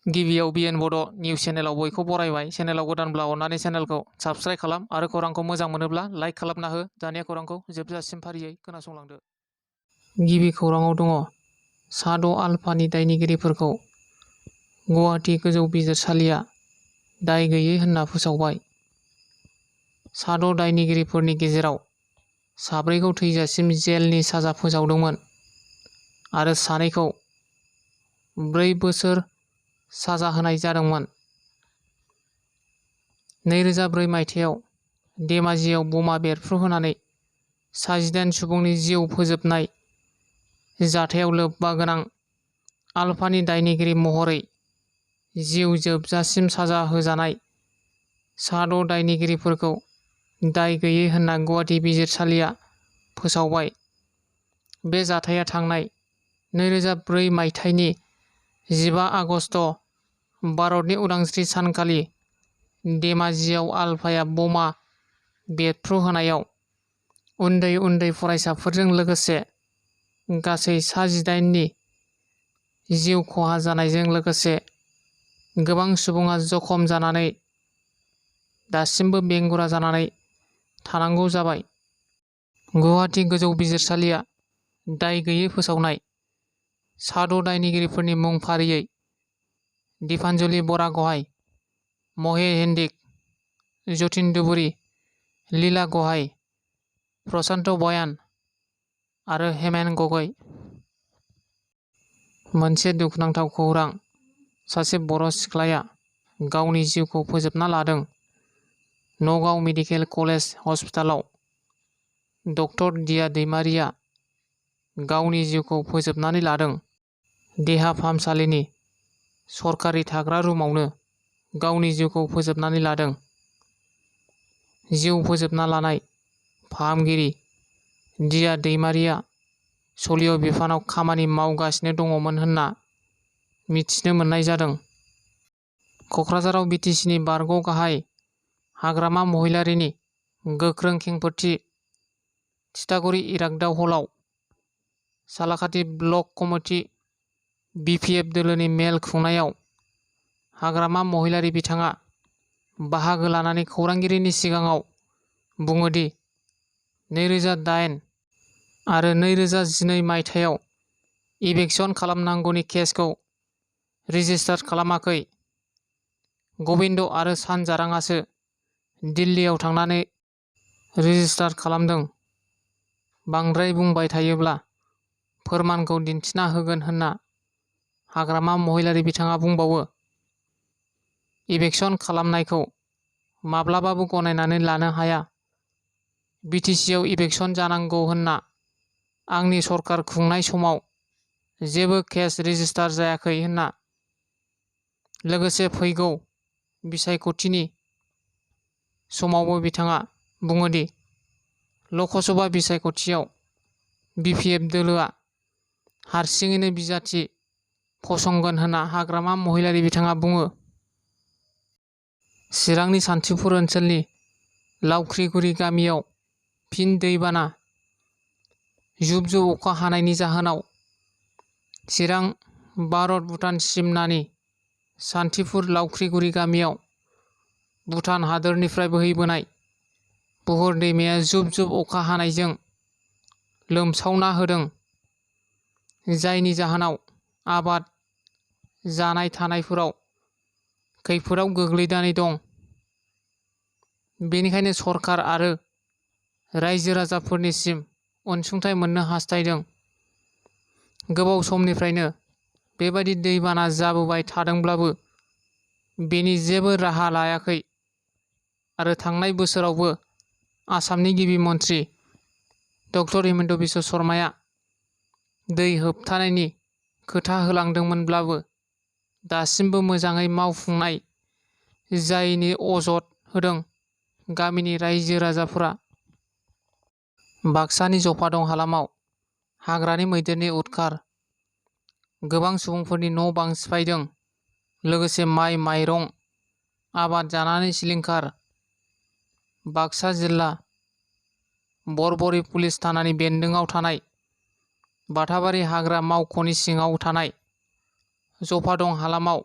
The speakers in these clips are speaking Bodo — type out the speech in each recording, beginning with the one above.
गिबियाव बिएन बड' निउस चेनेलाव बयखौ बरायबाय। चेनेलाव गोदानब्ला अननानै चेनेलखौ साबस्क्राइब खालाम आरो खौरांखौ मोजां मोनोब्ला लाइक खालामना हो। दानिया खौरांखौ जोबजासिम फारियै खोनासंलांदो। गिबि खौराङाव दङ सा-6 आलफानि दायनिगिरिफोरखौ गुवाहाटी गोजौ बिजिरसालिया दाय गैयै होनना फोसावबाय। सा-6 दायनिगिरिफोरनि गेजेराव साब्रैखौ थैजासिम जेलनि साजा फोसावदोंमोन आरो सानैखौ 4 बोसोर साजा होनाय जादोंमोन। 2004 मायथाइयाव धेमाजियाव बमा बेरफ्रुहोनानै 18 सुबुंनि जिउ फोजोबनाय जाथायाव लोब्बा गोनां आलफानि दायनिगिरि महरै जिउ जोबजासिम साजा होजानाय सा-6 दायनिगिरिफोरखौ दाय गैयै होनना गुवाहाटी बिजिरसालिया फोसावबाय। बे जाथाया थांनाय 2004 मायथाइनि 15 आगस्ट भारतनि उदांस्रि सानखालि धेमाजियाव आलफाया बमा बेरफ्रुहोनायाव उन्दै उन्दै फरायसाफोरजों लोगोसे गासै सा-18 नि जिउ खहा जानायजों लोगोसे गोबां सुबुङा जखम जानानै दासिमबो बेंगुरा जानानै थानांगौ जाबाय। गुवाहाटी गोजौ बिजिरसालिया दाय गैयै फोसावनाय सा-6 दायनिगिरिफोरनि मुं फारियै दीपान्जलि बरा गहाइ, महे हेन्डिक, जतिन दुबुरी, लीला गहाइ, प्रशान्त बयान आरो हेमेन गगৈ। मोनसे दुखुनांथाव खौरां सासे बर' सिख्लाया गावनि जिउखौ फोजोबना लादों। नगाव मेडिकेल कलेज हस्पिटालाव डक्टर दिया दैमारिया गावनि जिउखौ फोजोबनानै लादों। देहा फाहामसालिनि सरकारि थाग्रा रुमावनो गावनि जिउखौ फोजोबनानै लादों। जिउ फोजोबना लानाय फाहामगिरि दिया दैमारिया सलिय बिफानाव खामानि मावगासिनो दङमोन होनना मिथिनो मोननाय जादों। कक्राझाराव बिटिसिनि बारग' गाहाय हाग्रामा महिलारीनि गोख्रों खेंफोरथि थिथागुरि इरागदाव हलाव सालाखाथि ब्लक कमिटि बिपिएफ दोलोनि मेल खुंनायाव हाग्रामा महिलारी बिथाङा बाहागो लानानै खौरांगिरिनि सिगाङाव बुङोदि 2008 आरो 2012 मायथाइयाव इभिकसन खालामनांगौनि केसखौ रेजिस्टार खालामाखै। गबिन्द आरो सानजारांआसो दिल्लीयाव थांनानै रेजिस्टार खालामदों। बांद्राय बुंबाय थायोब्ला फोरमानखौ दिन्थिना होगोन होनना हाग्रामा महिलारी बिथाङा बुंबावो। इभिकसन खालामनायखौ माब्लाबाबो गनायनानै लानो हाया। बिटिसिआव इभिकसन जानांगौ होनना आंनि सरकार खुंनाय समाव जेबो केस रेजिस्टार जायाखै होनना लोगोसे फैगौ बिसायख'थिनि समावबो बिथाङा बुङोदि लकसभा बिसायख'थियाव बिपिएफ दोलोआ हारसिङैनो बिजाथि फसंगोन होनना हाग्रामा महिलारी बिथाङा बुङो। चिरांनि सान्थिफुर ओनसोलनि लावख्रिगुरि गामियाव फिन दैबाना। जुब जुब अखा हानायनि जाहोनाव चिरां भारत भुटान सिमनानि सान्थिफुर लावख्रिगुरि गामियाव भुटान हादोरनिफ्राय बोहैबोनाय बुहुर दैमाया जुब जुब अखा हानायजों लोमसावना होदों। जायनि जाहोनाव आबाद जानाय थानायफोराव खैफोदाव गोग्लैनानै दं। बेनिखायनो सरकार आरो रायजो राजाफोरनिसिम अनसुंथाइ मोननो हास्थायदों। गोबाव समनिफ्रायनो बेबादि दैबाना जाबोबाय थादोंब्लाबो बेनि जेबो राहा लायाखै आरो थांनाय बोसोरावबो आसामनि गिबि मन्थ्रि डक्टर हिमन्त बिश्व शर्माया दै होबथानायनि खोथा होलांदोंमोनब्लाबो दासिमबो मोजाङै मावफुंनाय जायैनि अजद होदों गामिनि रायजो राजाफोरा। बाक्सानि जफादं हालामाव हाग्रानि मैदेरनि उदखार। गोबां सुबुंफोरनि न' बां सिफायदों। लोगोसे माइ माइरं आबाद जानानै सिलिंखार। बाक्सा जिल्ला बरबरि पुलिस थानानि बेन्दोंआव थानाय बाथाबारि हाग्रा मावख'नि सिङाव थानाय जफादं हालामाव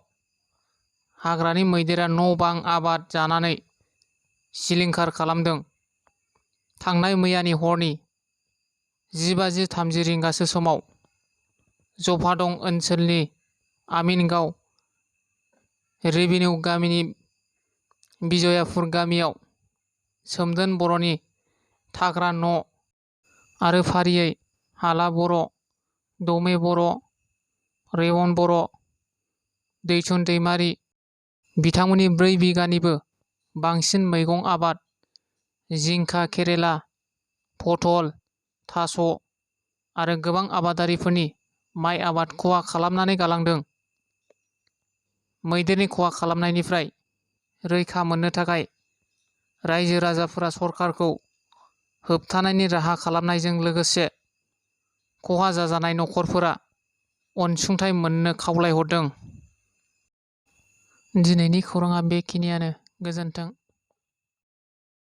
हाग्रानि मैदेरा न' बां आबाद जानानै सिलिंखार खालामदों। थांनाय मैयानि हरनि 10:30 रिंगासो समाव जफादं ओनसोलनि आमिनगाव रेभिनिउ गामिनि बिजयापुर गामियाव सोमदोन बर'नि थाग्रा न' आरो फारियै हाला बर', दमे बर', रेवन बर', दैथुन दैमारि बिथांमोननि 4 बिगानिबो बांसिन मैगं आबाद जिंखा, केरेला, पथल, थास' आरो गोबां आबादारिफोरनि माइ आबाद खहा खालामनानै गालांदों। मैदेरनि खहा खालामनायनिफ्राय रैखा मोननो थाखाय रायजो राजाफोरा सरकारखौ होबथानायनि राहा खालामनायजों लोगोसे खहा जाजानाय न'खरफोरा अनसुंथाइ मोननो खावलायहरदों। दिनैनि खौराङा बेखिनियानो। गोजोन्थों।